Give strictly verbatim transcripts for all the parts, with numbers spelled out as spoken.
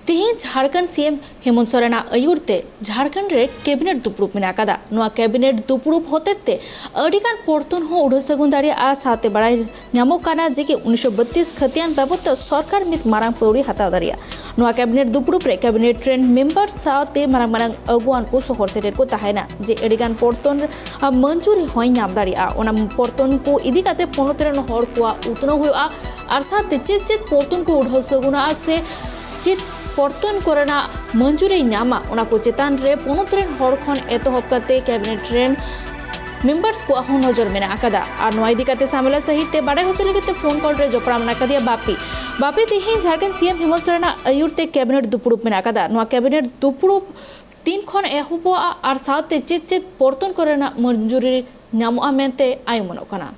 ᱛᱮᱦᱮᱧ ᱡᱷᱟᱲᱠᱷᱚᱸᱰ ᱥᱤ ᱮᱢ ᱦᱮᱢᱚᱱᱛ ᱥᱚᱨᱮᱱᱟᱜ ᱟᱹᱭᱩᱨ ᱛᱮ ᱡᱷᱟᱲᱠᱷᱚᱸᱰ ᱨᱮ ᱠᱮᱵᱤᱱᱮᱴ ᱫᱩᱯᱲᱩᱵ ᱢᱮᱱᱟᱜ ᱟᱠᱟᱫᱟ᱾ ᱱᱚᱣᱟ ᱠᱮᱵᱤᱱᱮᱴ ᱫᱩᱯᱲᱩᱵ ᱦᱚᱛᱮᱛᱮ ᱟᱹᱰᱤᱜᱟᱱ ᱯᱚᱨᱛᱚᱱ ᱦᱚᱸ ᱩᱰᱷᱟᱹᱣ ᱥᱟᱹᱜᱩᱱ ᱫᱟᱲᱮᱭᱟᱜᱼᱟ᱾ ᱥᱟᱶᱛᱮ ᱵᱟᱲᱟᱭ ᱧᱟᱢᱚᱜ ᱠᱟᱱᱟ ᱡᱮ ᱠᱤ ᱩᱱᱤᱥᱥᱚ ᱵᱟᱛᱤᱥ ᱠᱷᱟᱹᱛᱤᱭᱟᱱ ᱵᱟᱵᱚᱫ ᱛᱮ ᱥᱚᱨᱠᱟᱨ ᱢᱤᱫ ᱢᱟᱨᱟᱝ ᱯᱟᱹᱣᱲᱤ ᱦᱟᱛᱟᱣ ᱫᱟᱲᱮᱭᱟᱜᱼᱟ᱾ ᱱᱚᱣᱟ ᱠᱮᱵᱤᱱᱮᱴ ᱫᱩᱯᱲᱩᱵ ᱨᱮ ᱠᱮᱵᱤᱱᱮᱴ ᱨᱮᱱ ᱢᱮᱢᱵᱟᱨ ᱥᱟᱶᱛᱮ ᱢᱟᱨᱟᱝ ᱢᱟᱨᱟᱝ ᱟᱹᱜᱩᱣᱟᱱ ᱠᱚ ᱥᱚᱦᱚᱨ ᱥᱮᱴᱮᱨ ᱠᱚ ᱛᱟᱦᱮᱱᱟ᱾ ᱡᱮ ᱟᱹᱰᱤᱜᱟᱱ ᱯᱚᱨᱛᱚᱱ ᱢᱚᱧᱡᱩᱨᱤ ᱦᱚᱸᱭ ᱧᱟᱢ ᱫᱟᱲᱮᱭᱟᱜᱼᱟ᱾ ᱚᱱᱟ ᱯᱚᱨᱛᱚᱱ ᱠᱚ ᱤᱫᱤ ᱠᱟᱛᱮ ᱯᱚᱱᱚᱛ ᱨᱮᱱ ᱦᱚᱲ ᱠᱚᱣᱟᱜ ᱩᱛᱱᱟᱹᱣ ᱦᱩᱭᱩᱜᱼᱟ᱾ ᱟᱨ ᱥᱟᱶᱛᱮ ᱪᱮᱫ ᱪᱮᱫ ᱯᱚᱨᱛᱚᱱ ᱠᱚ ᱩᱰᱷᱟᱹᱣ ᱥᱟᱹᱜᱩᱱᱚᱜᱼᱟ ᱥᱮ ᱪᱮᱫ ᱯᱚᱨᱛᱚᱱ ᱠᱚᱨᱮᱱᱟᱜ ᱢᱚᱧᱡᱩᱨᱤ ᱧᱟᱢᱟ, ᱚᱱᱟ ᱠᱚ ᱪᱮᱛᱟᱱ ᱨᱮ ᱯᱚᱱᱚᱛ ᱨᱮᱱ ᱦᱚᱲ ᱠᱷᱚᱱ ᱮᱛᱚᱦᱚᱵ ᱠᱟᱛᱮ ᱠᱮᱵᱤᱱᱮᱴ ᱨᱮᱱ ᱢᱮᱢᱵᱟᱨᱥ ᱠᱚᱣᱟᱜ ᱦᱚᱸ ᱱᱚᱡᱚᱨ ᱢᱮᱱᱟᱜ ᱟᱠᱟᱫᱟ᱾ ᱟᱨ ᱱᱚᱣᱟ ᱤᱫᱤ ᱠᱟᱛᱮ ᱥᱟᱢᱮᱞᱟ ᱥᱟᱹᱦᱤᱡ ᱛᱮ ᱵᱟᱰᱟᱭ ᱦᱚᱪᱚ ᱞᱟᱹᱜᱤᱫ ᱛᱮ ᱯᱷᱳᱱ ᱠᱚᱞ ᱨᱮ ᱡᱚᱯᱲᱟᱣ ᱢᱮᱱᱟᱜ ᱟᱠᱟᱫᱮᱭᱟ ᱵᱟᱯᱤ᱾ ᱵᱟᱯᱤ, ᱛᱮᱦᱮᱧ ᱡᱷᱟᱲᱠᱷᱚᱸᱰ ᱥᱤ ᱮᱢ ᱦᱮᱢᱚᱱᱛ ᱥᱚᱨᱮᱱᱟᱜ ᱟᱹᱭᱩᱨ ᱛᱮ ᱠᱮᱵᱤᱱᱮᱴ ᱫᱩᱯᱲᱩᱵ ᱢᱮᱱᱟᱜ ᱟᱠᱟᱫᱟ᱾ ᱱᱚᱣᱟ ᱠᱮᱵᱤᱱᱮᱴ ᱫᱩᱯᱲᱩᱵ ᱛᱤᱱ ᱠᱷᱚᱱ ᱮᱦᱚᱵᱚᱜᱼᱟ ᱟᱨ ᱥᱟᱶᱛᱮ ᱪᱮᱫ ᱪᱮᱫ ᱯᱚᱨᱛᱚᱱ ᱠᱚᱨᱮᱱᱟᱜ ᱢᱚᱧᱡᱩᱨᱤ ᱧᱟᱢᱚᱜᱼᱟ ᱢᱮᱱᱛᱮ ᱟᱭᱩᱢᱟᱹᱱᱚᱜ ᱠᱟᱱᱟ?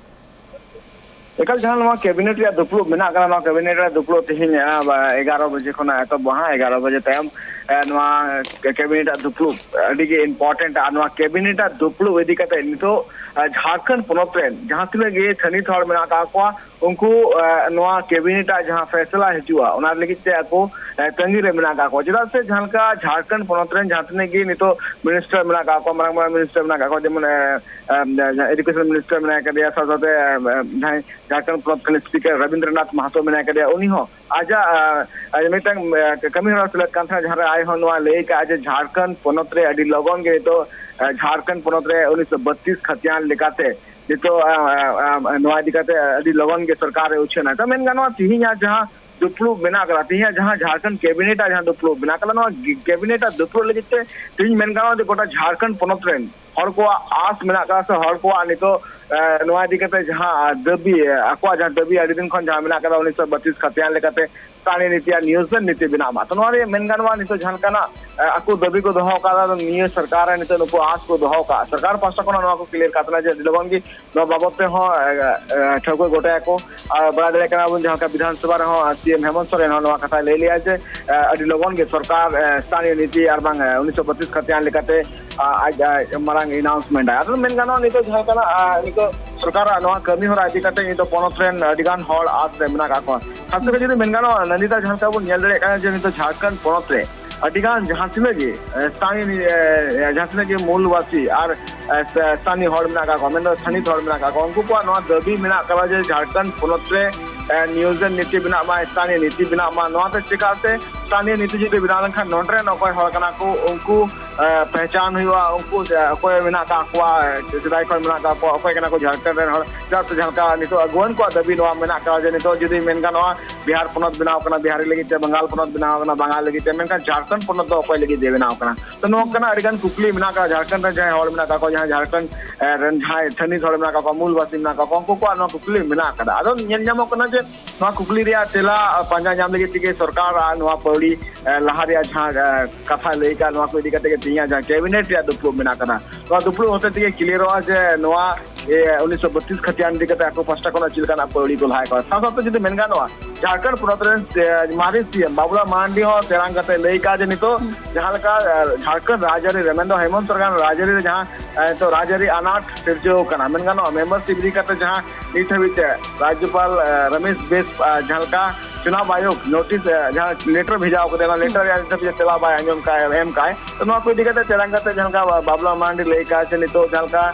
ᱮᱠᱟᱞ, ᱡᱟᱦᱟᱸ ᱱᱚᱣᱟ ᱠᱮᱵᱤᱱᱮᱴ ᱨᱮᱭᱟᱜ ᱫᱩᱯᱲᱩᱵ ᱢᱮᱱᱟᱜ ᱠᱟᱱᱟ, ᱱᱚᱣᱟ ᱠᱮᱵᱤᱱᱮᱴ ᱨᱮᱭᱟᱜ ᱫᱩᱯᱲᱩᱵ ᱛᱮᱦᱮᱧ, ᱟᱸ, ᱮᱜᱟᱨᱚ ᱵᱟᱡᱮ ᱠᱷᱚᱱᱟᱜ ᱮᱛᱚᱦᱚᱵᱚᱜᱼᱟ ᱦᱟᱸᱜ᱾ ᱮᱜᱟᱨᱚ ᱵᱟᱡᱮ ᱛᱟᱭᱚᱢ, ᱟᱸ, ᱱᱚᱣᱟ ᱠᱮᱵᱤᱱᱮᱴ ᱨᱮᱭᱟᱜ ᱫᱩᱯᱲᱩᱵ ᱟᱹᱰᱤ ᱜᱮ ᱤᱢᱯᱚᱨᱴᱮᱱᱴ᱾ ᱟᱨ ᱱᱚᱣᱟ ᱠᱮᱵᱤᱱᱮᱴ ᱨᱮᱭᱟᱜ ᱫᱩᱯᱲᱩᱵ ᱤᱫᱤ ᱠᱟᱛᱮ ᱱᱤᱛᱚᱜ, ᱟᱸ, ᱡᱷᱟᱲᱠᱷᱚᱸᱰ ᱯᱚᱱᱚᱛ ᱨᱮᱱ ᱡᱟᱦᱟᱸ ᱛᱤᱱᱟᱹᱜ ᱜᱮ ᱛᱷᱟᱹᱱᱤᱛ ᱦᱚᱲ ᱢᱮᱱᱟᱜ ᱟᱠᱟᱫ ᱠᱚᱣᱟ, ᱩᱱᱠᱩ, ᱟᱸ, ᱱᱚᱣᱟ ᱠᱮᱵᱤᱱᱮᱴ ᱟᱜ ᱡᱟᱦᱟᱸ ᱯᱷᱮᱥᱞᱟ ᱦᱤᱡᱩᱜᱼᱟ, ᱚᱱᱟ ᱞᱟᱹᱜᱤᱫ ᱛᱮ ᱟᱠᱚ, ᱟᱸ, ᱛᱟᱺᱜᱤ ᱨᱮ ᱢᱮᱱᱟᱜ ᱟᱠᱟᱫ ᱠᱚᱣᱟ᱾ ᱪᱮᱫᱟᱜ ᱥᱮ ᱡᱟᱦᱟᱸ ᱞᱮᱠᱟ ᱡᱷᱟᱲᱠᱷᱚᱸᱰ ᱯᱚᱱᱚᱛ ᱨᱮᱱ ᱡᱟᱦᱟᱸ ᱛᱤᱱᱟᱹᱜ ᱜᱮ ᱱᱤᱛᱚᱜ ᱢᱤᱱᱤᱥᱴᱟᱨ ᱢᱮᱱᱟᱜ ᱟᱠᱟᱫ ᱠᱚᱣᱟ, ᱢᱟᱨᱟᱝ ᱢᱟᱨᱟᱝ ᱢᱤᱱᱤᱥᱴᱟᱨ ᱢᱮᱱᱟᱜ ᱟᱠᱟᱫ ᱠᱚᱣᱟ, ᱡᱮᱢᱚᱱ, ᱟᱸ, ᱟᱸ, ᱡᱟᱦᱟᱸ ᱮᱰᱩᱠᱮᱥᱚᱱ ᱢᱤᱱᱤᱥᱴᱟᱨ ᱢᱮᱱᱟᱭ ᱟᱠᱟᱫᱮᱭᱟ, ᱥᱟᱶ ᱥᱟᱶᱛᱮ, ᱟᱸ, ᱟᱸ, ᱡᱟᱦᱟᱸᱭ ᱡᱷᱟᱲᱠᱷᱚᱸᱰ ᱯᱚᱱᱚᱛ ᱨᱮᱱ ᱥᱯᱤᱠᱟᱨ ᱨᱚᱵᱤᱱᱫᱨᱚᱱᱟᱛᱷ ᱢᱟᱦᱟᱛᱚ ᱢᱮᱱᱟᱭ ᱟᱠᱟᱫᱮᱭᱟ, ᱩᱱᱤ ᱦᱚᱸ ᱟᱡᱟᱜ, ᱟᱸ, ᱟᱡ ᱢᱤᱫᱴᱟᱝ, ᱟᱸ, ᱠᱟᱹᱢᱤ ᱦᱚᱨᱟ ᱥᱮᱞᱮᱫ ᱠᱟᱱ ᱛᱟᱦᱮᱸᱱᱟ, ᱡᱟᱦᱟᱸ ᱨᱮ ᱟᱡ ᱦᱚᱸ ᱱᱚᱣᱟ ᱞᱟᱹᱭ ᱟᱠᱟᱫᱼᱟ ᱡᱮ ᱡᱷᱟᱲᱠᱷᱚᱸᱰ ᱯᱚᱱᱚᱛ ᱨᱮ ᱟᱹᱰᱤ ᱞᱚᱜᱚᱱ ᱜᱮ ᱱᱤᱛᱚᱜ, ᱟᱸ, ᱡᱷᱟᱲᱠᱷᱚᱸᱰ ᱯᱚᱱᱚᱛ ᱨᱮ ᱩᱱᱤᱥᱥᱚ ᱵᱟᱛᱤᱥ ᱠᱷᱟᱛᱤᱭᱟᱱ ᱞᱮᱠᱟᱛᱮ ᱱᱤᱛᱚᱜ, ᱟᱸ, ᱟᱸ, ᱟᱸ, ᱱᱚᱣᱟ ᱤᱫᱤ ᱠᱟᱛᱮ ᱟᱹᱰᱤ ᱞᱚᱜᱚᱱ ᱜᱮ ᱥᱚᱨᱠᱟᱨ ᱮ ᱩᱪᱷᱟᱹᱱᱟ᱾ ᱛᱚ ᱢᱮᱱ ᱜᱟᱱᱚᱜᱼᱟ, ᱛᱮᱦᱮᱧᱟᱜ ᱡᱟᱦᱟᱸ ᱫᱩᱯᱲᱩᱵ ᱢᱮᱱᱟᱜ ᱟᱠᱟᱫᱟ, ᱛᱮᱦᱮᱧᱟᱜ ᱡᱟᱦᱟᱸ ᱡᱷᱟᱲᱠᱷᱚᱸᱰ ᱠᱮᱵᱤᱱᱮᱴ ᱟᱜ ᱡᱟᱦᱟᱸ ᱫᱩᱯᱲᱩᱵ ᱢᱮᱱᱟᱜ ᱟᱠᱟᱫᱟ, ᱱᱚᱣᱟ ᱜᱮ-, ᱠᱮᱵᱤᱱᱮᱴ ᱟᱜ ᱫᱩᱯᱲᱩᱵ ᱞᱟᱹᱜᱤᱫ ᱛᱮ ᱛᱮᱦᱮᱧ ᱢᱮᱱ ᱜᱟᱱᱚᱜᱼᱟ ᱡᱮ ᱜᱚᱴᱟ ᱡᱷᱟᱲᱠᱷᱚᱸᱰ ᱯᱚᱱᱚᱛ ᱨᱮᱱ ᱦᱚᱲ ᱠᱚᱣᱟᱜ ᱟᱸᱥ ᱢᱮᱱᱟᱜ ᱟᱠᱟᱫᱟ, ᱥᱮ ᱦᱚᱲ ᱠᱚᱣᱟᱜ ᱱᱤᱛᱚᱜ, ᱮ, ᱱᱚᱣᱟ ᱤᱫᱤ ᱠᱟᱛᱮ ᱡᱟᱦᱟᱸ ᱫᱟᱹᱵᱤ, ᱮ, ᱟᱠᱚᱣᱟᱜ ᱡᱟᱦᱟᱸ ᱫᱟᱹᱵᱤ ᱟᱹᱰᱤ ᱫᱤᱱ ᱠᱷᱚᱱ ᱡᱟᱦᱟᱸ ᱢᱮᱱᱟᱜ ᱟᱠᱟᱫᱟ, ᱩᱱᱤᱥᱥᱚ ᱵᱟᱛᱤᱥ ᱠᱷᱟᱛᱤᱭᱟᱱ ᱞᱮᱠᱟᱛᱮ ᱥᱛᱷᱟᱱᱤᱭᱚ ᱱᱤᱛᱤ ᱟᱨ ᱱᱤᱭᱳᱡᱚᱱ ᱱᱤᱛᱤ ᱵᱮᱱᱟᱜ ᱢᱟ᱾ ᱛᱚ ᱱᱚᱣᱟ ᱨᱮ ᱢᱮᱱ ᱜᱟᱱᱚᱜᱼᱟ, ᱱᱤᱛᱚᱜ ᱡᱟᱦᱟᱸ ᱞᱮᱠᱟᱱᱟᱜ, ᱮ, ᱟᱠᱚ ᱫᱟᱹᱵᱤ ᱠᱚ ᱫᱚᱦᱚ ᱟᱠᱟᱫᱟ, ᱱᱤᱭᱟᱹ ᱥᱚᱨᱠᱟᱨ ᱨᱮ ᱱᱤᱛᱚᱜ ᱱᱩᱠᱩ ᱟᱸᱥ ᱠᱚ ᱫᱚᱦᱚ ᱟᱠᱟᱫᱼᱟ᱾ ᱥᱚᱨᱠᱟᱨ ᱯᱟᱦᱴᱟ ᱠᱷᱚᱱᱟᱜ ᱱᱚᱣᱟ ᱠᱚ ᱠᱞᱤᱭᱟᱨ ᱠᱟᱜ ᱠᱟᱱᱟ ᱡᱮ ᱟᱹᱰᱤ ᱞᱚᱜᱚᱱ ᱜᱮ ᱱᱚᱣᱟ ᱵᱟᱵᱚᱫ ᱛᱮᱦᱚᱸ, ᱮ, ᱮ, ᱴᱷᱟᱹᱣᱠᱟᱹ ᱜᱚᱴᱟᱭᱟᱠᱚ᱾ ᱟᱨ ᱵᱟᱲᱟᱭ ᱫᱟᱲᱮᱭᱟᱜ ᱠᱟᱱᱟ ᱵᱚᱱ, ᱡᱟᱦᱟᱸ ᱞᱮᱠᱟ ᱵᱤᱫᱷᱟᱱ ᱥᱚᱵᱷᱟ ᱨᱮᱦᱚᱸ, ᱟᱨ ᱥᱤ ᱮᱢ ᱦᱮᱢᱚᱱᱛ ᱥᱚᱨᱮᱱ ᱦᱚᱸ ᱱᱚᱣᱟ ᱠᱟᱛᱷᱟᱭ ᱞᱟᱹᱭ ᱞᱮᱜᱼᱟ ᱡᱮ, ᱮ, ᱟᱹᱰᱤ ᱞᱚᱜᱚᱱ ᱜᱮ ᱥᱚᱨᱠᱟᱨ, ᱮ, ᱥᱛᱷᱟᱱᱤᱭᱚ ᱱᱤᱛᱤ ᱟᱨ ᱵᱟᱝ, ᱮ, ᱩᱱᱤᱥᱥᱚ ᱵᱟᱛᱤᱥ ᱠᱷᱟᱛᱤᱭᱟᱱ ᱞᱮᱠᱟᱛᱮ, ᱟ, ᱟᱡ, ᱟᱡ ᱢᱟᱨᱟᱝ ᱟᱱᱟᱣᱩᱱᱥᱢᱮᱱᱴ ᱟᱭ᱾ ᱟᱫᱚ ᱢᱮᱱ ᱜᱟᱱᱚᱜᱼᱟ, ᱱᱤᱛᱚᱜ ᱡᱟᱦᱟᱸ ᱞᱮᱠᱟᱱᱟᱜ, ᱟ, ᱱᱤᱛᱚᱜ ᱥᱚᱨᱠᱟᱨᱟᱜ ᱱᱚᱣᱟ ᱠᱟᱹᱢᱤ ᱦᱚᱨᱟ ᱤᱫᱤ ᱠᱟᱛᱮ ᱱᱤᱛᱚᱜ ᱯᱚᱱᱚᱛ ᱨᱮᱱ ᱟᱹᱰᱤ ᱜᱟᱱ ᱦᱚᱲ ᱟᱥ ᱨᱮ ᱢᱮᱱᱟᱜ ᱟᱠᱟᱫ ᱠᱚᱣᱟ᱾ ᱠᱷᱟᱥ ᱠᱟᱛᱮ ᱡᱩᱫᱤ ᱢᱮᱱ ᱜᱟᱱᱚᱜᱼᱟ, ᱱᱚᱱᱫᱤᱛᱟ, ᱡᱟᱦᱟᱸ ᱞᱮᱠᱟ ᱵᱚᱱ ᱧᱮᱞ ᱫᱟᱲᱮᱭᱟᱜ ᱠᱟᱱᱟ ᱡᱮ ᱱᱤᱛᱚᱜ ᱡᱷᱟᱲᱠᱷᱚᱸᱰ ᱯᱚᱱᱚᱛ ᱨᱮ ᱟᱹᱰᱤ ᱜᱟᱱ ᱡᱟᱦᱟᱸ ᱛᱤᱱᱟᱹᱜ ᱜᱮ, ᱮ, ᱥᱛᱷᱟᱱᱤᱭᱚ, ᱮ, ᱡᱟᱦᱟᱸ ᱛᱤᱱᱟᱹᱜ ᱜᱮ ᱢᱩᱞᱵᱟᱥᱤ ᱟᱨ, ᱮ, ᱥᱛᱷᱟᱱᱤᱭᱚ ᱦᱚᱲ ᱢᱮᱱᱟᱜ ᱟᱠᱟᱫ ᱠᱚᱣᱟ, ᱢᱮᱱᱫᱚ ᱥᱛᱷᱟᱱᱤᱛ ᱦᱚᱲ ᱢᱮᱱᱟᱜ ᱟᱠᱟᱫ ᱠᱚᱣᱟ, ᱩᱱᱠᱩ ᱠᱚᱣᱟᱜ ᱱᱚᱣᱟ ᱫᱟᱹᱵᱤ ᱢᱮᱱᱟᱜ ᱟᱠᱟᱫᱟ ᱡᱮ ᱡᱷᱟᱲᱠᱷᱚᱸᱰ ᱯᱚᱱᱚᱛ ᱨᱮ, ᱮ, ᱱᱤᱭᱳᱡᱚᱱ ᱱᱤᱛᱤ ᱵᱮᱱᱟᱜ ᱢᱟ, ᱥᱛᱷᱟᱱᱤᱭᱚ ᱱᱤᱛᱤ ᱵᱮᱱᱟᱜ ᱢᱟ᱾ ᱱᱚᱣᱟᱛᱮ ᱪᱮᱠᱟᱛᱮ ᱥᱛᱷᱟᱱᱤᱭᱚ ᱱᱤᱛᱤ ᱡᱩᱫᱤ ᱵᱮᱱᱟᱣ ᱞᱮᱱᱠᱷᱟᱱ ᱱᱚᱰᱮ ᱨᱮᱱ ᱚᱠᱚᱭ ᱦᱚᱲ ᱠᱟᱱᱟ ᱠᱚ, ᱩᱱᱠᱩ, ᱮ, ᱯᱮᱦᱪᱟᱱ ᱦᱩᱭᱩᱜᱼᱟ, ᱩᱱᱠᱩ, ᱮ, ᱚᱠᱚᱭ ᱢᱮᱱᱟᱜ ᱟᱠᱟᱫ ᱠᱚᱣᱟ, ᱥᱮᱫᱟᱭ ᱠᱷᱚᱱ ᱢᱮᱱᱟᱜ ᱟᱠᱟᱫ ᱠᱚᱣᱟ, ᱚᱠᱚᱭ ᱠᱟᱱᱟ ᱠᱚ ᱡᱷᱟᱲᱠᱷᱚᱸᱰ ᱨᱮᱱ ᱦᱚᱲ᱾ ᱪᱮᱫᱟᱜ ᱥᱮ ᱡᱟᱦᱟᱸ ᱞᱮᱠᱟ ᱱᱤᱛᱚᱜ ᱟᱹᱜᱩᱣᱟᱹᱱ ᱠᱚᱣᱟᱜ ᱫᱟᱹᱵᱤ ᱱᱚᱣᱟ ᱢᱮᱱᱟᱜ ᱟᱠᱟᱫᱟ ᱡᱮ ᱱᱤᱛᱚᱜ ᱡᱩᱫᱤ ᱢᱮᱱ ᱜᱟᱱᱚᱜᱼᱟ, ᱵᱤᱦᱟᱨ ᱯᱚᱱᱚᱛ ᱵᱮᱱᱟᱣ ᱠᱟᱱᱟ, ᱵᱤᱦᱟᱨᱤ ᱞᱟᱹᱜᱤᱫ ᱛᱮ, ᱵᱟᱝᱜᱟᱞ ᱯᱚᱱᱚᱛ ᱵᱮᱱᱟᱣ ᱠᱟᱱᱟ, ᱵᱟᱝᱜᱟᱞ ᱞᱟᱹᱜᱤᱫ ᱛᱮ, ᱢᱮᱱᱠᱷᱟᱱ ᱡᱷᱟᱲᱠᱷᱚᱸᱰ ᱯᱚᱱᱚᱛ ᱫᱚ ᱚᱠᱚᱭ ᱞᱟᱹᱜᱤᱫ ᱛᱮ ᱵᱮᱱᱟᱣ ᱠᱟᱱᱟ? ᱛᱚ, ᱱᱚᱝᱠᱟᱱᱟᱜ ᱟᱹᱰᱤ ᱜᱟᱱ ᱠᱩᱠᱞᱤ ᱢᱮᱱᱟᱜ ᱟᱠᱟᱫᱟ᱾ ᱡᱷᱟᱲᱠᱷᱚᱸᱰ ᱨᱮ ᱡᱟᱦᱟᱸᱭ ᱦᱚᱲ ᱢᱮᱱᱟᱜ ᱟᱠᱟᱫ ᱠᱚᱣᱟ, ᱡᱟᱦᱟᱸ ᱡᱷᱟᱲᱠᱷᱚᱸᱰ, ᱮ, ᱨᱮᱱ ᱡᱟᱦᱟᱸᱭ ᱛᱷᱟᱹᱱᱤᱛ ᱦᱚᱲ ᱢᱮᱱᱟᱜ ᱟᱠᱟᱫ ᱠᱚᱣᱟ, ᱢᱩᱞᱵᱟᱥᱤ ᱢᱮᱱᱟᱜ ᱟᱠᱟᱫ ᱠᱚᱣᱟ, ᱩᱱᱠᱩ ᱠᱚᱣᱟᱜ ᱱᱚᱣᱟ ᱠᱩᱠᱞᱤ ᱢᱮᱱᱟᱜ ᱟᱠᱟᱫᱟ᱾ ᱟᱫᱚ ᱧᱮᱞ ᱧᱟᱢᱚᱜ ᱠᱟᱱᱟ ᱡᱮ ᱱᱚᱣᱟ ᱠᱩᱠᱞᱤ ᱨᱮᱭᱟᱜ ᱛᱮᱞᱟ, ᱟ, ᱯᱟᱸᱡᱟ ᱧᱟᱢ ᱞᱟᱹᱜᱤᱫ ᱛᱮᱜᱮ ᱥᱚᱨᱠᱟᱨ ᱟᱨ ᱱᱚᱣᱟ ᱯᱟᱹᱣᱲᱤ, ᱮ, ᱞᱟᱦᱟ ᱨᱮᱭᱟᱜ ᱡᱟᱦᱟᱸ, ᱮ, ᱠᱟᱛᱷᱟ ᱞᱟᱹᱭ ᱠᱟᱜ, ᱱᱚᱣᱟ ᱠᱚ ᱤᱫᱤ ᱠᱟᱛᱮ ᱜᱮ ᱛᱮᱦᱮᱧᱟᱜ ᱡᱟᱦᱟᱸ ᱠᱮᱵᱤᱱᱮᱴ ᱨᱮᱭᱟᱜ ᱫᱩᱯᱲᱩᱵ ᱢᱮᱱᱟᱜ ᱟᱠᱟᱫᱟ, ᱱᱚᱣᱟ ᱫᱩᱯᱲᱩᱵ ᱦᱚᱛᱮ ᱛᱮᱜᱮ ᱠᱞᱤᱭᱟᱨᱚᱜᱼᱟ ᱡᱮ ᱱᱚᱣᱟ, ᱮ, ᱩᱱᱤᱥᱥᱚ ᱵᱟᱛᱤᱥ ᱠᱷᱟᱹᱛᱤᱭᱟᱱ ᱤᱫᱤ ᱠᱟᱛᱮ ᱟᱠᱚ ᱯᱟᱦᱴᱟ ᱠᱷᱚᱱᱟᱜ ᱪᱮᱫ ᱞᱮᱠᱟᱱᱟᱜ ᱯᱟᱹᱣᱲᱤ ᱠᱚ ᱞᱟᱦᱟᱭ ᱠᱚᱣᱟ᱾ ᱥᱟᱶ ᱥᱟᱶᱛᱮ ᱡᱩᱫᱤ ᱢᱮᱱ ᱜᱟᱱᱚᱜᱼᱟ, ᱡᱷᱟᱲᱠᱷᱚᱸᱰ ᱯᱚᱱᱚᱛ ᱨᱮᱱ, ᱮ, ᱢᱟᱨᱮ ᱥᱤ ᱮᱢ ᱵᱟᱵᱩᱞᱟᱞ ᱢᱟᱨᱟᱱᱰᱤ ᱦᱚᱸ ᱛᱮᱨᱟᱝ ᱠᱟᱛᱮ ᱞᱟᱹᱭ ᱠᱟᱜᱼᱟ ᱡᱮ ᱱᱤᱛᱚᱜ ᱡᱟᱦᱟᱸ ᱞᱮᱠᱟ, ᱮ, ᱡᱷᱟᱲᱠᱷᱚᱸᱰ ᱨᱟᱡᱽᱟᱹᱨᱤ ᱨᱮ, ᱢᱮᱱᱫᱚ ᱦᱮᱢᱚᱱᱛ ᱥᱚᱨᱮᱱ ᱨᱟᱡᱽᱟᱹᱨᱤ ᱨᱮ ᱡᱟᱦᱟᱸ, ᱮ, ᱱᱤᱛᱚᱜ ᱨᱟᱡᱽᱟᱹᱨᱤ ᱟᱱᱟᱴ ᱥᱤᱨᱡᱟᱹᱣ ᱠᱟᱱᱟ, ᱢᱮᱱ ᱜᱟᱱᱚᱜᱼᱟ, ᱢᱮᱢᱵᱟᱨᱥᱤᱯ ᱤᱫᱤ ᱠᱟᱛᱮ ᱡᱟᱦᱟᱸ ᱱᱤᱛ ᱦᱟᱹᱵᱤᱡ ᱛᱮ ᱨᱟᱡᱽᱡᱚᱯᱟᱞ, ᱮ, ᱨᱚᱢᱮᱥ ᱵᱮᱥ, ᱮ, ᱡᱟᱦᱟᱸ ᱞᱮᱠᱟ ᱪᱩᱱᱟᱣ ᱟᱭᱳᱜᱽ ᱱᱳᱴᱤᱥ, ᱮ, ᱡᱟᱦᱟᱸ ᱞᱮᱴᱟᱨ ᱵᱷᱮᱡᱟ ᱠᱟᱫᱟ, ᱚᱱᱟ ᱞᱮᱴᱟᱨ ᱨᱮᱭᱟᱜ ᱱᱤᱛ ᱦᱟᱹᱵᱤᱡ ᱛᱮ ᱛᱮᱞᱟ ᱵᱟᱭ ᱟᱸᱡᱚᱢ ᱠᱟᱜ, ᱮᱢ ᱠᱟᱜ᱾ ᱛᱚ, ᱱᱚᱣᱟ ᱠᱚ ᱤᱫᱤ ᱠᱟᱛᱮ ᱛᱮᱨᱟᱝ ᱠᱟᱛᱮ ᱡᱟᱦᱟᱸ ᱞᱮᱠᱟ ᱵᱟᱵᱩᱞᱟᱞ ᱢᱟᱨᱟᱱᱰᱤ ᱞᱟᱹᱭ ᱠᱟᱜᱼᱟ ᱡᱮ ᱱᱤᱛᱚᱜ ᱡᱟᱦᱟᱸ ᱞᱮᱠᱟ,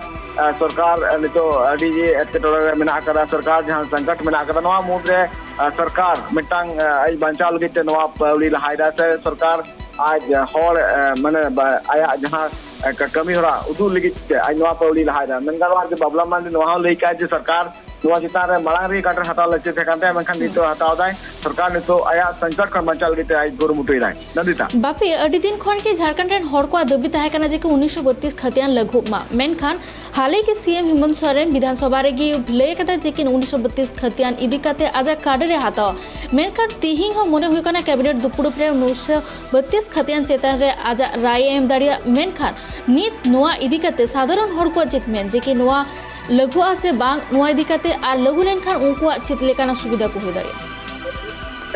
ᱮ, ᱥᱚᱨᱠᱟᱨ, ᱮ, ᱱᱤᱛᱚᱜ ᱟᱹᱰᱤ ᱜᱮ ᱮᱴᱠᱮᱴᱚᱬᱮ ᱨᱮ ᱢᱮᱱᱟᱜ ᱟᱠᱟᱫᱟ, ᱥᱚᱨᱠᱟᱨ ᱡᱟᱦᱟᱸ ᱥᱚᱝᱠᱚᱴ ᱢᱮᱱᱟᱜ ᱟᱠᱟᱫᱟ, ᱱᱚᱣᱟ ᱢᱩᱫᱽᱨᱮ, ᱮ, ᱥᱚᱨᱠᱟᱨ ᱢᱤᱫᱴᱟᱝ, ᱮ, ᱟᱡ ᱵᱟᱧᱪᱟᱣ ᱞᱟᱹᱜᱤᱫ ᱛᱮ ᱱᱚᱣᱟ ᱯᱟᱹᱣᱲᱤ ᱞᱟᱦᱟᱭᱮᱫᱟ ᱥᱮ ᱥᱚᱨᱠᱟᱨ ᱟᱡ, ᱮ, ᱦᱚᱲ, ᱮ, ᱢᱟᱱᱮ ᱵᱟ-, ᱟᱭᱟᱜ ᱡᱟᱦᱟᱸ, ᱮ, ᱠᱟ-, ᱠᱟᱹᱢᱤ ᱦᱚᱨᱟ ᱩᱫᱩᱜ ᱞᱟᱹᱜᱤᱫ ᱛᱮ ᱟᱡ ᱱᱚᱣᱟ ᱯᱟᱹᱣᱲᱤ ᱞᱟᱦᱟᱭᱮᱫᱟ᱾ ᱢᱮᱱ ᱜᱟᱱᱚᱜᱼᱟ ᱡᱮ ᱵᱟᱵᱩᱞᱟᱞ ᱢᱟᱨᱟᱱᱰᱤ ᱱᱚᱣᱟ ᱦᱚᱸ ᱞᱟᱹᱭ ᱠᱟᱜᱼᱟ ᱡᱮ ᱥᱚᱨᱠᱟᱨ ᱱᱚᱣᱟ ᱪᱮᱛᱟᱱ ᱨᱮ ᱢᱟᱲᱟᱝ ᱨᱮᱜᱮ ᱠᱟᱴᱚᱨ ᱦᱟᱛᱟᱣ ᱞᱟᱹᱠᱛᱤ ᱛᱟᱦᱮᱸ ᱠᱟᱱ ᱛᱟᱭᱟ, ᱢᱮᱱᱠᱷᱟᱱ ᱱᱤᱛᱚᱜ ᱦᱟᱛᱟᱣ ᱫᱟᱭ᱾ ᱥᱚᱨᱠᱟᱨ ᱱᱤᱛᱚᱜ ᱟᱭᱟᱜ ᱥᱚᱝᱠᱚᱴ ᱠᱷᱚᱱ ᱵᱟᱧᱪᱟᱣ ᱞᱟᱹᱜᱤᱫ ᱛᱮ ᱟᱡ ᱠᱩᱨᱩᱢᱩᱴᱩᱭᱮᱫᱟᱭ᱾ ᱱᱚᱱᱫᱤᱛᱟ᱾ ᱵᱟᱯᱤ, ᱟᱹᱰᱤ ᱫᱤᱱ ᱠᱷᱚᱱ ᱜᱮ ᱡᱷᱟᱲᱠᱷᱚᱸᱰ ᱨᱮᱱ ᱦᱚᱲ ᱠᱚᱣᱟᱜ ᱫᱟᱹᱵᱤ ᱛᱟᱦᱮᱸ ᱠᱟᱱᱟ ᱡᱮ ᱠᱤ ᱩᱱᱤᱥᱥᱚ ᱵᱟᱛᱤᱥ ᱠᱷᱟᱹᱛᱤᱭᱟᱱ ᱞᱟᱹᱜᱷᱩᱜ ᱢᱟ, ᱢᱮᱱᱠᱷᱟᱱ ᱦᱟᱞᱮ ᱜᱮ ᱥᱤ ᱮᱢ ᱦᱮᱢᱚᱱᱛ ᱥᱚᱨᱮᱱ ᱵᱤᱫᱷᱟᱱ ᱥᱚᱵᱷᱟ ᱨᱮᱜᱮ ᱞᱟᱹᱭ ᱟᱠᱟᱫᱟ ᱡᱮ ᱠᱤ ᱩᱱᱤᱥᱥᱚ ᱵᱟᱛᱤᱥ ᱠᱷᱟᱹᱛᱤᱭᱟᱱ ᱤᱫᱤ ᱠᱟᱛᱮ ᱟᱡᱟᱜ ᱠᱟᱰᱮᱨ ᱮ ᱦᱟᱛᱟᱣᱟ, ᱢᱮᱱᱠᱷᱟᱱ ᱛᱤᱦᱤᱧ ᱦᱚᱸ ᱢᱚᱱᱮ ᱦᱩᱭᱩᱜ ᱠᱟᱱᱟ ᱠᱮᱵᱤᱱᱮᱴ ᱫᱩᱯᱲᱩᱵ ᱨᱮ ᱩᱱᱤᱥᱥᱚ ᱵᱟᱛᱤᱥ ᱠᱷᱟᱹᱛᱤᱭᱟᱱ ᱪᱮᱛᱟᱱ ᱨᱮ ᱟᱡᱟᱜ ᱨᱟᱭ ᱮ ᱮᱢ ᱫᱟᱲᱮᱭᱟᱜᱼᱟ, ᱢᱮᱱᱠᱷᱟᱱ ᱱᱤᱛ ᱱᱚᱣᱟ ᱤᱫᱤ ᱠᱟᱛᱮ ᱥᱟᱫᱷᱟᱨᱚᱱ ᱦᱚᱲ ᱠᱚᱣᱟᱜ ᱪᱮᱫ ᱢᱮᱱ ᱡᱮ ᱠᱤ ᱱᱚᱣᱟ ᱞᱟᱹᱜᱷᱩᱜᱼᱟ ᱥᱮ ᱵᱟᱝ, ᱱᱚᱣᱟ ᱤᱫᱤ ᱠᱟᱛᱮ ᱟᱨ ᱞᱟᱹᱜᱷᱩ ᱞᱮᱱᱠᱷᱟᱱ ᱩᱱᱠᱩᱣᱟᱜ ᱪᱮᱫ ᱞᱮᱠᱟᱱᱟᱜ ᱥᱩᱵᱤᱫᱷᱟ ᱠᱚ ᱦᱩᱭ ᱫᱟᱲᱮᱭᱟᱜᱼᱟ?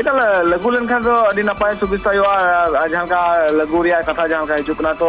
ᱮᱠᱟᱞ, ᱞᱟᱹᱜᱩ ᱞᱮᱱᱠᱷᱟᱱ ᱫᱚ ᱟᱹᱰᱤ ᱱᱟᱯᱟᱭ ᱥᱩᱵᱤᱥᱛᱟ ᱦᱩᱭᱩᱜᱼᱟ᱾ ᱟᱨ ᱡᱟᱦᱟᱸ ᱞᱮᱠᱟ ᱞᱟᱹᱜᱩ ᱨᱮᱭᱟᱜ ᱠᱟᱛᱷᱟ ᱡᱟᱦᱟᱸ ᱞᱮᱠᱟ ᱦᱤᱡᱩᱜ ᱠᱟᱱᱟ, ᱛᱚ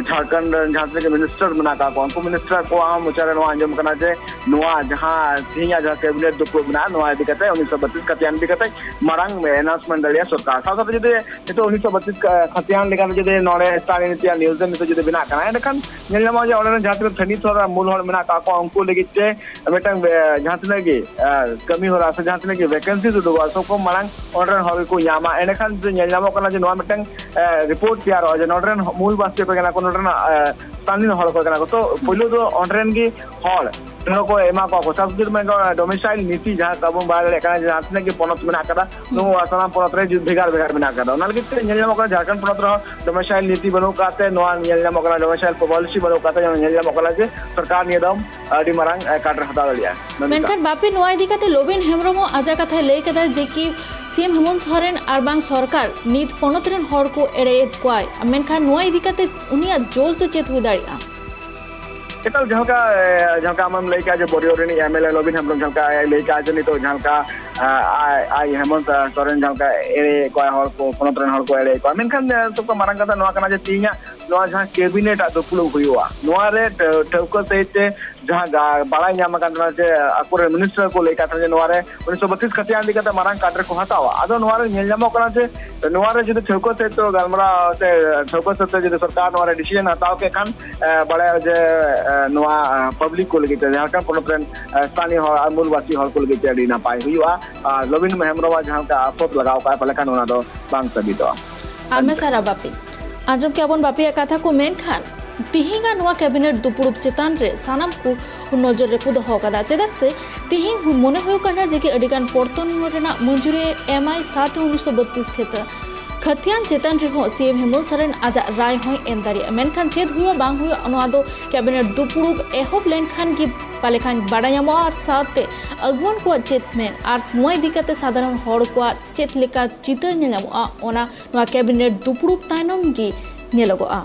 ᱡᱷᱟᱲᱠᱷᱚᱸᱰ ᱨᱮᱱ ᱡᱟᱦᱟᱸ ᱛᱤᱱᱟᱹᱜ ᱜᱮ ᱢᱤᱱᱤᱥᱴᱟᱨ ᱢᱮᱱᱟᱜ ᱟᱠᱟᱫ ᱠᱚᱣᱟ, ᱩᱱᱠᱩ ᱢᱤᱱᱤᱥᱴᱟᱨ ᱠᱚᱣᱟᱜ ᱦᱚᱸ ᱢᱚᱪᱟ ᱨᱮ ᱱᱚᱣᱟ ᱟᱸᱡᱚᱢ ᱠᱟᱱᱟ ᱡᱮ ᱱᱚᱣᱟ ᱡᱟᱦᱟᱸ ᱛᱮᱦᱮᱧᱟᱜ ᱡᱟᱦᱟᱸ ᱠᱮᱵᱤᱱᱮᱴ ᱫᱩᱯᱲᱩᱵ ᱢᱮᱱᱟᱜᱼᱟ, ᱱᱚᱣᱟ ᱤᱫᱤ ᱠᱟᱛᱮ ᱩᱱᱤᱥᱥᱚ ᱵᱟᱛᱤᱥ ᱠᱷᱟᱛᱤᱭᱟᱱ ᱤᱫᱤ ᱠᱟᱛᱮ ᱢᱟᱲᱟᱝ ᱮᱱᱟᱣᱩᱱᱥᱢᱮᱱᱴ ᱫᱟᱲᱮᱭᱟᱜᱼᱟ ᱥᱚᱨᱠᱟᱨ᱾ ᱥᱟᱶ ᱥᱟᱶᱛᱮ ᱡᱩᱫᱤ ᱱᱤᱛᱚᱜ ᱩᱱᱤᱥᱥᱚ ᱵᱟᱛᱤᱥ ᱠᱷᱟᱛᱤᱭᱟᱱ ᱞᱮᱠᱟᱛᱮ ᱡᱩᱫᱤ ᱱᱚᱰᱮ ᱥᱛᱷᱟᱱᱤᱭᱚ ᱱᱤᱛᱤ ᱟᱨ ᱱᱤᱭᱩᱡ ᱨᱮ ᱱᱤᱛᱚᱜ ᱡᱩᱫᱤ ᱵᱮᱱᱟᱜ ᱠᱟᱱᱟ, ᱮᱸᱰᱮᱠᱷᱟᱱ ᱧᱮᱞ ᱧᱟᱢᱚᱜᱼᱟ ᱡᱮ ᱚᱸᱰᱮ ᱨᱮᱱ ᱡᱟᱦᱟᱸ ᱛᱤᱱᱟᱹᱜ ᱛᱷᱟᱹᱱᱤᱛ ᱦᱚᱲ ᱟᱨ ᱢᱩᱞ ᱦᱚᱲ ᱢᱮᱱᱟᱜ ᱟᱠᱟᱫ ᱠᱚᱣᱟ, ᱩᱱᱠᱩ ᱞᱟᱹᱜᱤᱫ ᱛᱮ ᱢᱤᱫᱴᱟᱝ, ᱮ, ᱡᱟᱦᱟᱸ ᱛᱤᱱᱟᱹᱜ ᱜᱮ, ᱮ, ᱠᱟᱹᱢᱤ ᱦᱚᱨᱟ ᱥᱮ ᱡᱟᱦᱟᱸ ᱛᱤᱱᱟᱹᱜ ᱜᱮ ᱵᱷᱮᱠᱮᱱᱥᱤ ᱩᱰᱩᱠᱚᱜᱼᱟ, ᱥᱚᱵ ᱠᱚ ᱢᱟᱲᱟᱝ ᱚᱸᱰᱮ ᱨᱮᱱ ᱦᱚᱲ ᱜᱮᱠᱚ ᱧᱟᱢᱟ᱾ ᱮᱸᱰᱮᱠᱷᱟᱱ ᱡᱮ ᱧᱮᱞ ᱧᱟᱢᱚᱜ ᱠᱟᱱᱟ ᱡᱮ ᱱᱚᱣᱟ ᱢᱤᱫᱴᱟᱝ, ᱮ, ᱨᱤᱯᱳᱨᱴ ᱛᱮᱭᱟᱨᱚᱜᱼᱟ ᱡᱮ ᱱᱚᱰᱮ ᱨᱮᱱ ᱢᱩᱞ ᱵᱟᱥᱤ ᱚᱠᱚᱭ ᱠᱟᱱᱟ ᱠᱚ, ᱱᱚᱰᱮ ᱨᱮᱱ, ᱮ, ᱥᱛᱷᱟᱱᱤᱭᱚ ᱦᱚᱲ ᱚᱠᱚᱭ ᱠᱟᱱᱟ ᱠᱚ᱾ ᱛᱚ ᱯᱳᱭᱞᱳ ᱫᱚ ᱚᱸᱰᱮ ᱨᱮᱱ ᱜᱮ ᱦᱚᱲ ᱱᱚᱣᱟ ᱠᱚ ᱮᱢᱟ ᱠᱚᱣᱟ ᱠᱚ᱾ ᱥᱟᱵ ᱥᱤᱥᱴᱮᱢ ᱰᱚᱢᱤᱥᱟᱭᱤᱞ ᱱᱤᱛᱤ ᱡᱟᱦᱟᱸ ᱟᱵᱚ ᱵᱚᱱ ᱵᱟᱲᱟᱭ ᱫᱟᱲᱮᱭᱟᱜ ᱠᱟᱱᱟ ᱡᱮ ᱡᱟᱦᱟᱸ ᱛᱤᱱᱟᱹᱜ ᱜᱮ ᱯᱚᱱᱚᱛ ᱢᱮᱱᱟᱜ ᱟᱠᱟᱫᱟ, ᱱᱚᱣᱟ ᱥᱟᱱᱟᱢ ᱯᱚᱱᱚᱛ ᱨᱮ ᱡᱩᱫᱤ ᱵᱷᱮᱜᱟᱨ ᱵᱷᱮᱜᱟᱨ ᱢᱮᱱᱟᱜ ᱟᱠᱟᱫᱟ᱾ ᱚᱱᱟ ᱞᱟᱹᱜᱤᱫ ᱛᱮ ᱧᱮᱞ ᱧᱟᱢᱚᱜ ᱠᱟᱱᱟ ᱡᱷᱟᱲᱠᱷᱚᱸᱰ ᱯᱚᱱᱚᱛ ᱨᱮᱦᱚᱸ ᱰᱚᱢᱤᱥᱟᱭᱤᱞ ᱱᱤᱛᱤ ᱵᱟᱹᱱᱩᱜ ᱟᱠᱟᱫ ᱛᱮ, ᱱᱚᱣᱟ ᱧᱮᱞ ᱧᱟᱢᱚᱜ ᱠᱟᱱᱟ ᱰᱚᱢᱤᱥᱟᱭᱤᱞ ᱯᱚᱞᱤᱥᱤ ᱵᱟᱹᱱᱩᱜ ᱟᱠᱟᱫ ᱛᱮ, ᱧᱮᱞ ᱧᱟᱢᱚᱜ ᱠᱟᱱᱟ ᱡᱮ ᱥᱚᱨᱠᱟᱨ ᱱᱤᱭᱟᱹ ᱫᱚᱢ ᱟᱹᱰᱤ ᱢᱟᱨᱟᱝ, ᱮ, ᱠᱟᱴ ᱨᱮ ᱦᱟᱛᱟᱣ ᱫᱟᱲᱮᱭᱟᱜᱼᱟ᱾ ᱱᱚᱝᱠᱟ᱾ ᱢᱮᱱᱠᱷᱟᱱ ᱵᱟᱯᱤ, ᱱᱚᱣᱟ ᱤᱫᱤ ᱠᱟᱛᱮ ᱞᱚᱵᱤᱱ ᱦᱮᱢᱵᱨᱚᱢ ᱦᱚᱸ ᱟᱡᱟᱜ ᱠᱟᱛᱷᱟᱭ ᱞᱟᱹᱭ ᱠᱟᱫᱟ ᱡᱮ ᱠᱤ ᱥᱤ ᱮᱢ ᱦᱮᱢᱚᱱᱛ ᱥᱚᱨᱮᱱ ᱟᱨ ᱵᱟᱝ ᱥᱚᱨᱠᱟᱨ ᱱᱤᱛ ᱯᱚᱱᱚᱛ ᱨᱮᱱ ᱦᱚᱲ ᱠᱚ ᱮᱲᱮᱭᱮᱫ ᱠᱚᱣᱟᱭ, ᱢᱮᱱᱠᱷᱟᱱ ᱱᱚᱣᱟ ᱤᱫᱤ ᱠᱟᱛᱮ ᱩᱱᱤᱭᱟᱜ ᱡᱳᱥ ᱫᱚ ᱪᱮᱫ ᱦᱩᱭ ᱫᱟᱲᱮᱭᱟᱜᱼᱟ? ᱮᱠᱟᱞ, ᱡᱟᱦᱟᱸ ᱞᱮᱠᱟ, ᱮ, ᱡᱟᱦᱟᱸ ᱞᱮᱠᱟ ᱟᱢᱮᱢ ᱞᱟᱹᱭ ᱠᱟᱜᱼᱟ ᱡᱮ ᱵᱚᱨᱤᱭᱚ ᱨᱤᱱᱤᱡ M L A Lobin Hembrom ᱡᱟᱦᱟᱸ ᱞᱮᱠᱟ ᱟᱡ ᱞᱟᱹᱭ ᱠᱟᱜᱼᱟ ᱡᱮ ᱱᱤᱛᱚᱜ ᱡᱟᱦᱟᱸ ᱞᱮᱠᱟ, ᱮ, ᱟᱡ, ᱟᱡ ᱦᱮᱢᱚᱱᱛ, ᱮ, ᱥᱚᱨᱮᱱ ᱡᱟᱦᱟᱸ ᱞᱮᱠᱟ ᱮᱲᱮᱭᱮᱫ ᱠᱚᱣᱟᱭ ᱦᱚᱲ ᱠᱚ, ᱯᱚᱱᱚᱛ ᱨᱮᱱ ᱦᱚᱲ ᱠᱚ ᱮᱲᱮᱭᱮᱫ ᱠᱚᱣᱟ, ᱢᱮᱱᱠᱷᱟᱱ, ᱮ, ᱥᱚᱵ ᱠᱷᱚᱱ ᱢᱟᱨᱟᱝ ᱠᱟᱛᱷᱟ ᱱᱚᱣᱟ ᱠᱟᱱᱟ ᱡᱮ ᱛᱮᱦᱮᱧᱟᱜ ᱱᱚᱣᱟ ᱡᱟᱦᱟᱸ ᱠᱮᱵᱤᱱᱮᱴ ᱟᱜ ᱫᱩᱯᱲᱩᱵ ᱦᱩᱭᱩᱜᱼᱟ, ᱱᱚᱣᱟ ᱨᱮ ᱴᱷᱟᱹ-, ᱴᱷᱟᱹᱣᱠᱟᱹ ᱥᱟᱹᱦᱤᱡ ᱛᱮ ᱡᱟᱦᱟᱸ ᱜᱟ-, ᱵᱟᱲᱟᱭ ᱧᱟᱢ ᱟᱠᱟᱱ ᱛᱟᱦᱮᱱᱟ ᱡᱮ ᱟᱠᱚᱨᱮᱱ ᱢᱤᱱᱤᱥᱴᱟᱨ ᱠᱚ ᱞᱟᱹᱭ ᱠᱟᱜ ᱛᱟᱦᱮᱱᱟ ᱡᱮ ᱱᱚᱣᱟ ᱨᱮ ᱩᱱᱤᱥᱥᱚ ᱵᱟᱛᱤᱥ ᱠᱷᱟᱛᱤᱭᱟᱱ ᱤᱫᱤ ᱠᱟᱛᱮ ᱢᱟᱨᱟᱝ ᱠᱟᱴ ᱨᱮᱠᱚ ᱦᱟᱛᱟᱣᱟ᱾ ᱟᱫᱚ ᱱᱚᱣᱟ ᱨᱮ ᱧᱮᱞ ᱧᱟᱢᱚᱜ ᱠᱟᱱᱟ ᱡᱮ ᱱᱚᱣᱟ ᱨᱮ ᱡᱩᱫᱤ ᱴᱷᱟᱹᱣᱠᱟᱹ ᱥᱟᱹᱦᱤᱡ ᱛᱮ ᱜᱟᱞᱢᱟᱨᱟᱣ ᱥᱮ ᱴᱷᱟᱹᱣᱠᱟᱹ ᱥᱟᱹᱦᱤᱡ ᱛᱮ ᱡᱩᱫᱤ ᱥᱚᱨᱠᱟᱨ ᱱᱚᱣᱟ ᱨᱮ ᱰᱤᱥᱤᱡᱚᱱ ᱦᱟᱛᱟᱣ ᱠᱮᱫ ᱠᱷᱟᱱ, ᱮ, ᱵᱟᱲᱟᱭᱟ ᱡᱮ, ᱮ, ᱱᱚᱣᱟ, ᱮ, ᱯᱟᱵᱽᱞᱤᱠ ᱠᱚ ᱞᱟᱹᱜᱤᱫ ᱛᱮ, ᱡᱷᱟᱲᱠᱷᱚᱸᱰ ᱯᱚᱱᱚᱛ ᱨᱮᱱ, ᱮ, ᱥᱛᱷᱟᱱᱤᱭᱚ ᱦᱚᱲ ᱟᱨ ᱢᱩᱞᱵᱟᱥᱤ ᱦᱚᱲ ᱠᱚ ᱞᱟᱹᱜᱤᱫ ᱛᱮ ᱟᱹᱰᱤ ᱱᱟᱯᱟᱭ ᱦᱩᱭᱩᱜᱼᱟ᱾ ᱟᱨ ᱞᱚᱵᱤᱱ ᱦᱮᱢᱵᱨᱚᱢᱟᱜ ᱡᱟᱦᱟᱸ ᱞᱮᱠᱟ ᱟᱯᱷᱚᱛ ᱞᱟᱜᱟᱣ ᱠᱟᱜᱼᱟ, ᱯᱟᱞᱮ ᱠᱷᱟᱱ ᱚᱱᱟ ᱫᱚ ᱵᱟᱝ ᱥᱟᱹᱵᱤᱛᱚᱜᱼᱟ᱾ ᱟᱭᱢᱟ ᱥᱟᱨᱦᱟᱣ ᱵᱟᱯᱤ᱾ ᱟᱸᱡᱚᱢ ᱠᱮᱜᱼᱟ ᱵᱚᱱ ᱵᱟᱯᱤᱭᱟᱜ ᱠᱟᱛᱷᱟ ᱠᱚ, ᱢᱮᱱᱠᱷᱟᱱ ᱛᱤᱦᱤᱧᱟᱜ ᱱᱚᱣᱟ ᱠᱮᱵᱤᱱᱮᱴ ᱫᱩᱯᱲᱩᱵ ᱪᱮᱛᱟᱱ ᱨᱮ ᱥᱟᱱᱟᱢ ᱠᱚ ᱱᱚᱡᱚᱨ ᱨᱮᱠᱚ ᱫᱚᱦᱚ ᱠᱟᱫᱟ, ᱪᱮᱫᱟᱜ ᱥᱮ ᱛᱤᱦᱤᱧ ᱦᱩ-, ᱢᱚᱱᱮ ᱦᱩᱭᱩᱜ ᱠᱟᱱᱟ ᱡᱮ ᱠᱤ ᱟᱹᱰᱤᱜᱟᱱ ᱯᱚᱨᱛᱚᱱ ᱨᱮᱱᱟᱜ ᱢᱚᱧᱡᱩᱨᱤ ᱮᱢᱟᱭ, ᱥᱟᱶᱛᱮ ᱩᱱᱤᱥᱥᱚ ᱵᱟᱛᱤᱥ ᱠᱷᱮᱛ ᱠᱷᱟᱹᱛᱤᱭᱟᱱ ᱪᱮᱛᱟᱱ ᱨᱮᱦᱚᱸ ᱥᱤ ᱮᱢ ᱦᱮᱢᱚᱱᱛ ᱥᱚᱨᱮᱱ ᱟᱡᱟᱜ ᱨᱟᱭ ᱦᱚᱸᱭ ᱮᱢ ᱫᱟᱲᱮᱭᱟᱜᱼᱟ᱾ ᱢᱮᱱᱠᱷᱟᱱ ᱪᱮᱫ ᱦᱩᱭᱩᱜᱼᱟ ᱵᱟᱝ ᱦᱩᱭᱩᱜᱼᱟ, ᱱᱚᱣᱟ ᱫᱚ ᱠᱮᱵᱤᱱᱮᱴ ᱫᱩᱯᱲᱩᱵ ᱮᱦᱚᱵ ᱞᱮᱱᱠᱷᱟᱱ ᱜᱮ ᱯᱟᱞᱮ ᱠᱷᱟᱱ ᱵᱟᱰᱟᱭ ᱧᱟᱢᱚᱜᱼᱟ, ᱟᱨ ᱥᱟᱶᱛᱮ ᱟᱹᱜᱩᱣᱟᱹᱱ ᱠᱚᱣᱟᱜ ᱪᱮᱫ ᱢᱮᱱ ᱟᱨ ᱱᱚᱣᱟ ᱤᱫᱤ ᱠᱟᱛᱮ ᱥᱟᱫᱷᱟᱨᱚᱱ ᱦᱚᱲ ᱠᱚᱣᱟᱜ ᱪᱮᱫ ᱞᱮᱠᱟ ᱪᱤᱛᱟᱹᱨ ᱧᱮᱞ ᱧᱟᱢᱚᱜᱼᱟ, ᱚᱱᱟ ᱱᱚᱣᱟ ᱠᱮᱵᱤᱱᱮᱴ ᱫᱩᱯᱲᱩᱵ ᱛᱟᱭᱱᱚᱢ ᱜᱮ ᱧᱮᱞᱚᱜᱚᱜᱼᱟ᱾